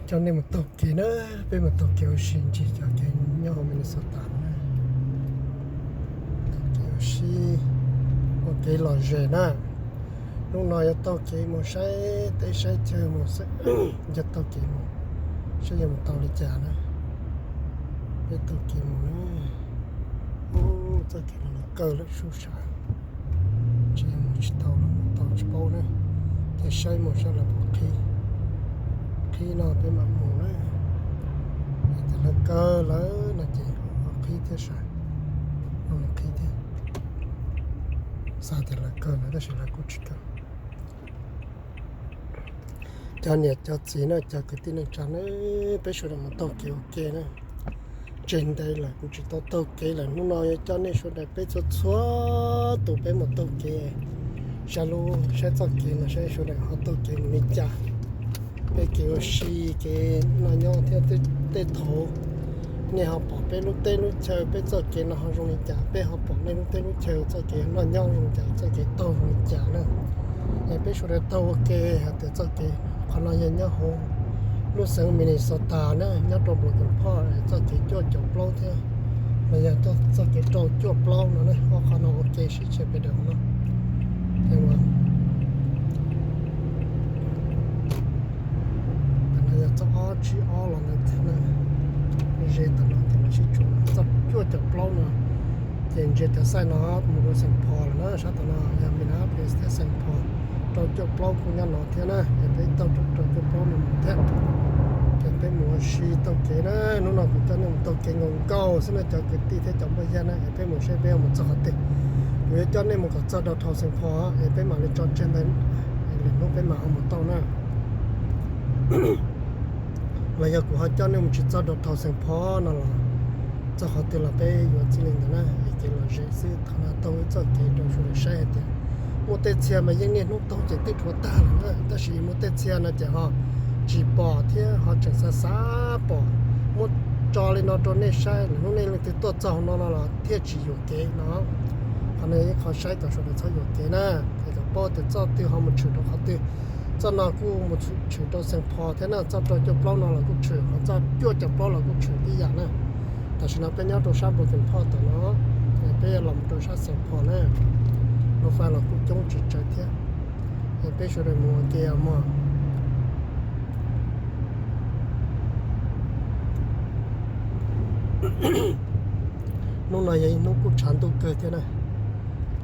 Coj nej mus taug kev na, peb mus taug kev ua si ntsis, cov kev nyob hauv Minnesota no na. Taug kev ua si, ua kev lom zem na. Hnub no yuav taug kev mus saib teb saib chaw mus xwb, yuav taug kev mus saib yuav mus tau li cas na. Peb taug kev mus na. Ub, txoj kev no los kawg lawm sub sab, tsis mus tsis tau los mus tau tsis paub na. Ces saib mus saib lawv puas qhib, qhib no peb mam mus na. Ces lawv kawg lawm no ces ho qhib thiab sav, no qhib thiab. Xav tias lawv kawg lawm tab sis lawv kuj tsis kawg. Cov niam cov txiv na, cov kwv tij neej tsa na, peb sawv daws mus taug kev ua ke na. Tseg ntev lawm kuv tsis tau taug kev lawm, hnub no yuav coj nej sawv daws peb txhua txhua tus peb mus taug kev, saib lub, saib txoj kev no saib sawv daws ho taug kev mus li cas. Peb kev ua si kev noj nyob thiab tej thaum nej ho pom peb lub teb lub chaw peb txoj kev no ho zoo li cas, peb ho pom nej lub teb lub chaw txoj kev noj nyob zoo li cas, txoj kev taug zoo li cas na. Es peb sawv daws taug ua ke hais tias txoj kev, qhov no yog nyob hauv lub xeev Minnesota na, nyob rau Broken Park, txoj kev cuaj caum plaub thiab, los yog txoj kev rau cuaj plaub no na, ob qhov no ua ke sib tshiab pes daws no. Tam no yog txoj ob tsib ob los ntawd thiab na, ze tam no ces lawv sib tshuam txoj cuaj caum plaub no. Ces ntsia cov xaij no mus rau Saint Paul lawm na, sab tom no yog Minneapolis thiab Saint Paul, rau cuaj plaub kuj nyob no thiab na, es peb taug rau cuaj plaub no mus thiab. Ces peb mus ua si taug kev na, hnub no kuv coj nej mus taug kev nkaus nkaus xwb na cov kwv tij thiab cov npoj yaj na, es peb mus saib peb yuav mus txog qhov twg. Kuv yuav coj nej mus kom txog downtown Saint Paul es peb mam li tso tseg ntawd, lwm hnub peb mam ho mus tau na. Los yog kuv ho coj nej mus tsis txog downtown Saint Paul no los txog qhov twg los peb yuav txij li ntawd na, es kev lom zem xwb. Thaum no taug ib txoj kev rau sawv daws saib hais tias muaj tej txhia mas yeej niaj hnub taug ces twb dhuav tag lawm na, tab sis muaj tej txhia no ces ho tsis pom thiab ho tseem xav xav pom. Muab tso li no rau nej saib, lwm hnub nej leej twg tuaj txog no no los thiaj tsis yuam kev no. Qhov no yog ib qho saib kom sawv daws txhob yuam kev na, es kom paub tias txoj twg ho mus tshwm rau qhov twg. Txoj no kuj mus tshwm rau Saint Paul thiab na, txoj rau cuaj plaub no los kuj tshwm, ho txoj cuaj caum plaub los kuj tshwm tib yam na. Tam sim no peb nyob rau sab Broken Park tom no, peb yuav los mus rau sab Saint Paul na. Lub fais los kuj coob tsis tsawg thiab. Es peb sawv daws mus ua ke mog. Hnub no yog ib hnub kuj tshav ntuj kawg thiab na,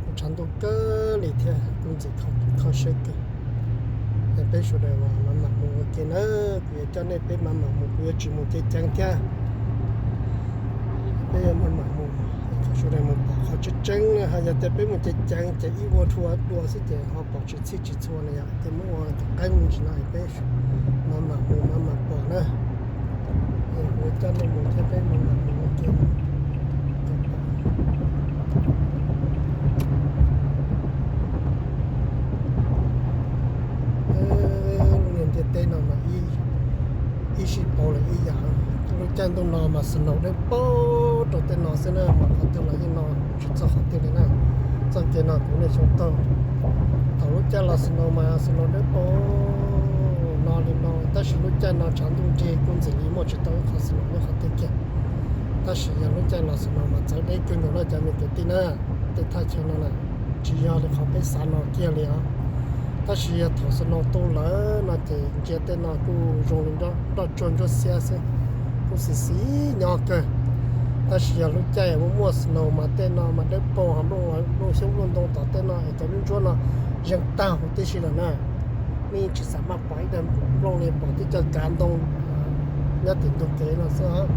kuj tshav ntuj kawg li thiab, kuj ntxim kho siab kawg. Es peb sawv daws mam mam mus ua ke na, kuv yuav coj nej peb mam mam mus, kuv yuav tsis mus ceev ceev thiab. Peb yuav mam mam mus, kom sawv daws mus pom qhov tseeb tseeb na, ho yog tias peb mus ceev ceev ces ib vuag rhuav dua xwb ces ho pom tsis txhij tsis txhua li yom, ces muab ua tom qeeb ntsis no es peb mam mam mus mam mam pom na. Es kuv coj nej mus thiab peb mam mam mus ua ke. Lub niag ntiaj teb no mas ib sij pauv lawm ib yam. Lub caij ntuj no mas snow dawb paug rau tej no xwb na, mas qhov twg los yeej no tsis txog qhov twg li na. Txoj kev no kuv niaj xyoo taug, thaum lub caij los snow mas snow dawb paug no li no, tab sis lub caij no tshav ntuj nrig kuj ntxim li muaj tsis tau ib qho snow nyob qhov twg kiag. Tab sis yog lub caij los snow mas txawv deb kawg nkaus no cov me kwv tij na. Tej thaj chaw no na tsis yog li qhov peb xav no kiag li os. Tab sis yog thaum snow tu lawm no ces ntsia tej no kuj zoo li nroj tsuag ntsuab xiab xwb, kuj xis xis nyob kawg. Tab sis yog lub caij muaj muaj snow mas tej no mas dawb paug, nplooj xyoob nplooj ntoo tom tej no es cov ntsuab no zeeg tag huv tib si lawm na. Nej tsis xav maj pom ib daim nplooj li, pom tib co kav ntoo nyob tim ntug kev no xwb.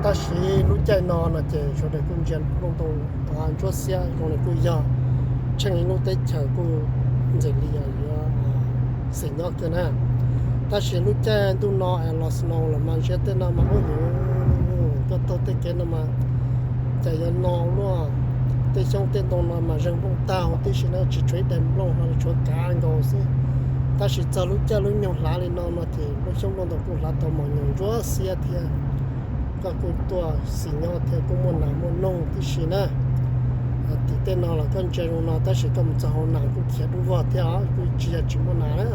Tab sis lub caij no no ces sawv daws kuj ntsia nplooj ntoo ntsuab xiab zoo li kuj yog tsheej ib lub teb chaws kuj ntxim li yog yuav xis nyob kawg na. Tab sis lub caij ntuj no es los snow los mas ntsia tej no mas ub yuv, koj taug tej kev no mas cas yuav no luaj. Tej xyoob tej ntoo no mas zeeg nplooj tag huv tib si na, tsis tshuav ib daim nplooj ho tshuav kav nkaus xwb. Tab sis txog lub caij lub nyoog hlav li no no ces lub xyoob nplooj ntoo kuj hlav tau mos nyoos ntsuab xiab thiab. Koj kuj tuaj xis nyob thiab kuj muaj nas muaj noog tib si na. Tim tej no los koj ntsia zoo no tab sis koj mus txog hauv nas kuj khiav dub vog thiab os, kuj tsis yog tsis muaj nas na.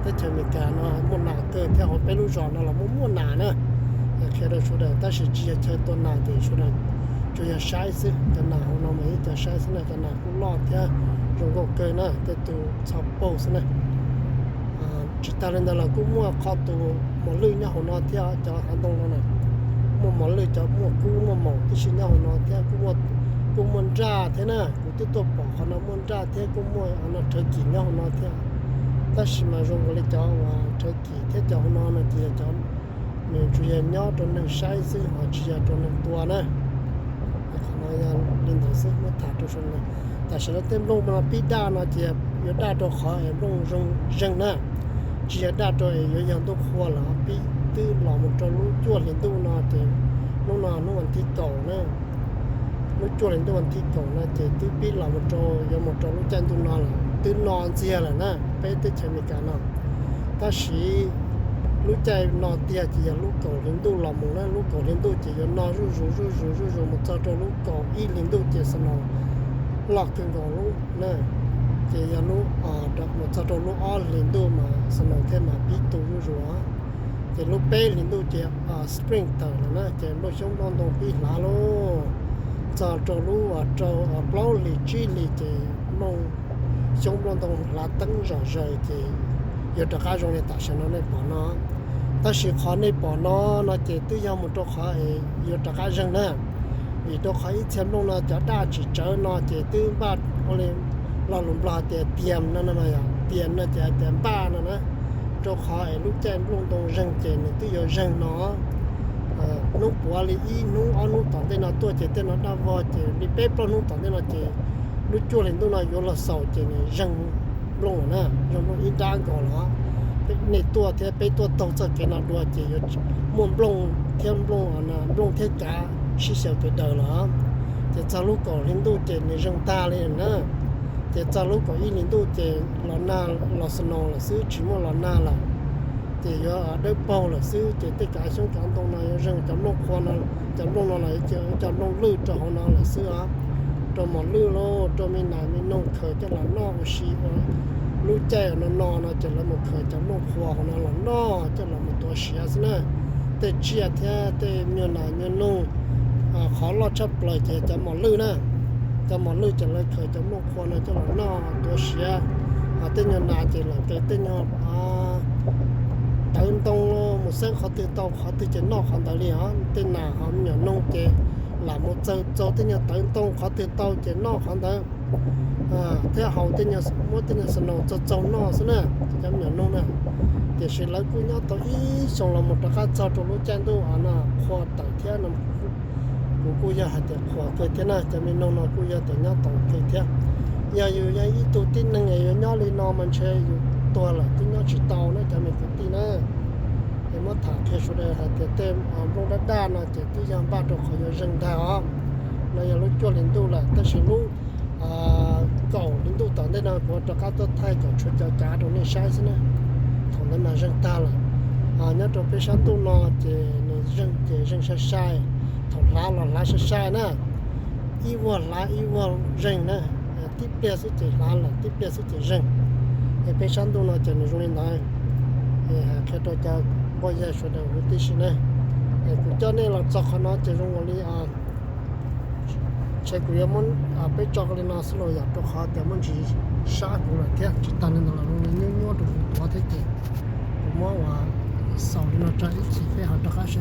Teb chaws Amelikas no muaj nas kawg thiab, hauv peb lub zos no los muaj muaj nas na. Qhia rau sawv daws tab sis tsis yog chaw tua nas ces sawv daws tsuas yog saib xwb. Cov nas hauv no mas ib co saib xwb na, cov nas kuj loj thiab zoo nkauj kawg na, tej tus txho paug xwb na. Tsis tas li ntawd los kuj muaj qhov tus mos lwj nyob hauv no thiab, cov hav ntoo no na. Muaj mos lwj, cov muaj kub muaj maum tib si nyob hauv no thiab, kuj muaj nraj thiab na. Kuv twb tuaj pom qhov no muaj nraj thiab kuj muaj no rhawv kis nyob hauv no thiab. Tab sis mas zoo nkaus li cov uas rhawv kis thiab cov hauv no no ces yog cov nws tsuas yog nyob rau neeg saib xwb ho tsis yog rau neeg tua na. Qhov no yog li ntawd xwb, muab tham rau sawv daws. Tam sim no tej nplooj no pib daj no ces yuav daj rau qhov es nplooj zeeg na, tsis yog daj rau es yuav yog ntuj qhua lawm, pib twb los mus rau lub cuaj hlis ntuj no ces hnub no hnub vas thib kaum na. Lub cuaj hlis ntuj vas thib kaum no ces twb pib los mus rau, yuav mus rau lub caij ntuj no lawm, twb no ntxiag lawm na peb teb chaws Amelikas no. Tab sis lub caij no tiag ces yog lub kaum hli ntuj los mus na, lub kaum hli ntuj ces yuav no zuj zus zuj zus zuj zus mus txog rau lub kaum ib hlis ntuj ces snow loj kawg nkaus lub na. Ces yog lub, mus txog rau lub ob hlis ntuj mas snow thiaj mam pib tu zuj zus. Ces lub peb hlis ntuj ces spring tawm lawm na, ces nplooj xyoob nplooj ntoo pib hlav lauj. Txog rau lub rau plaub hlis tsib hlis ces nplooj xyoob nplooj ntoo hlav teeb zom zaws ces yuav rov qab zoo li tam sim no nej pom no. Tab sis qhov nej pom no no ces twb yog mus rau qhov es yuav rov qab zeeg na. Vim rau qhov ib txhia nplooj no cov daj tsis tsawv no ces twb npaj ua li lo lus Nplog hais tias tiam no, tiam no ces hais tias npaj no na. Rau qhov es lub caij nplooj ntoo zeeg ces nws twb yuav zeeg no. Hnub puav li ib hnub ob hnub tom ntej no tuaj ces tej no daj vog ces li peb plaub hnub tom ntej no ces lub cuaj hlis ntuj no yuav los xaus ces nws zeeg nplooj lawm na, zeeg nplooj ib nrab nkaus los. Nej tuaj thiab peb tuaj taug txoj kev no dua ces yuav muaj nplooj thiab nplooj, nplooj thiab kav sib xyaw pes daws los. Ces txog lub kaum hli ntuj ces nws zeeg tag li na. Ces txog lub kaum ib hlis ntuj ces los nag los snow lawm xwb, tsis muaj los nag lawm. Ces yuav dawb paug lawm xwb ces tej kav xyoob kav ntoo no yuav zeeg cov nplooj qhua no, cov nplooj no los cov nplooj lwj rau hauv no lawm xwb os. Rau mos lwj lauj, rau me nas me noog khaws coj los noj ua si ua lub caij no no no ces lawv mus khaws cov nplooj qhua hauv no los noj coj los mus tuav siav xwb na. Tej tsiaj thiab tej nyuag nas nyuag noog, qhov loj tshaj plaws ces cov mos lwj na. Cov mos lwj ces lawv khaws cov nplooj qhua no coj los noj tuav siav. Ho tej nyuag nas ces lawv khaws tej nyuag tawv ntoo mus xeeb qhov twg tau qhov twg ces noj qhov ntawd li os. Tej nas ho me nyuam noog ces lam mus txaug txaug tej nyuag tawv ntoo qhov twg tau ces noj qhov ntawd. Thiab haus tej nyuag, muab tej nyuag snow txaug txaug noj xwb na, cov me nyuam noog na. Tiam sis lawv kuj nyob tau ib xyoos los mus rov qab txog rau lub caij ntuj no qhua tawm thiab no. Kuv kuj yog hais tias qhuas kawg thiab na, cov me noog no kuj yog tias nyob tau kawg thiab. Yog yus yog ib tug tib neeg es yuav nyob li no mas ntshe yus tuag lawm twb nyob tsis tau na cov me kwv tij na. Es muab tham qhia sawv daws hais tias tej nplooj daj daj no ces twb yog npaj rau qhov yuav zeeg ntag os. No yog lub cuaj hli ntuj lawm tab sis lub kaum hli ntuj tom ntej no kuv rov qab tuaj thaij kom tshuav cov kav rau nej saib xwb na. Thaum ntawd mas zeeg tag lawm. Nyob rau peb sab ntuj no ces nws zeeg ces zeeg sai sai, thaum hlav los hlav sai sai na. Ib vuag hlav ib vuag zeeg na, tib pliag xwb ces hlav lawm tib pliag xwb ces zeeg. Es peb sab ntuj no ces nws zoo li ntawd. Es hais qhia rau cov npoj yag sawv daws huv tib si na. Es kuv coj nej los txog qhov no ces zoo ua li ntshe kuv yuav muab peb tso li no xwb los yom, rau qhov tias muaj ntsis sab kuv lawm thiab. Tsis tas li ntawd los zoo li nyuaj nyuaj rau kuv tuav thiab ces kuv muab ua xaus li no tso ib chim peb ho rov qab seb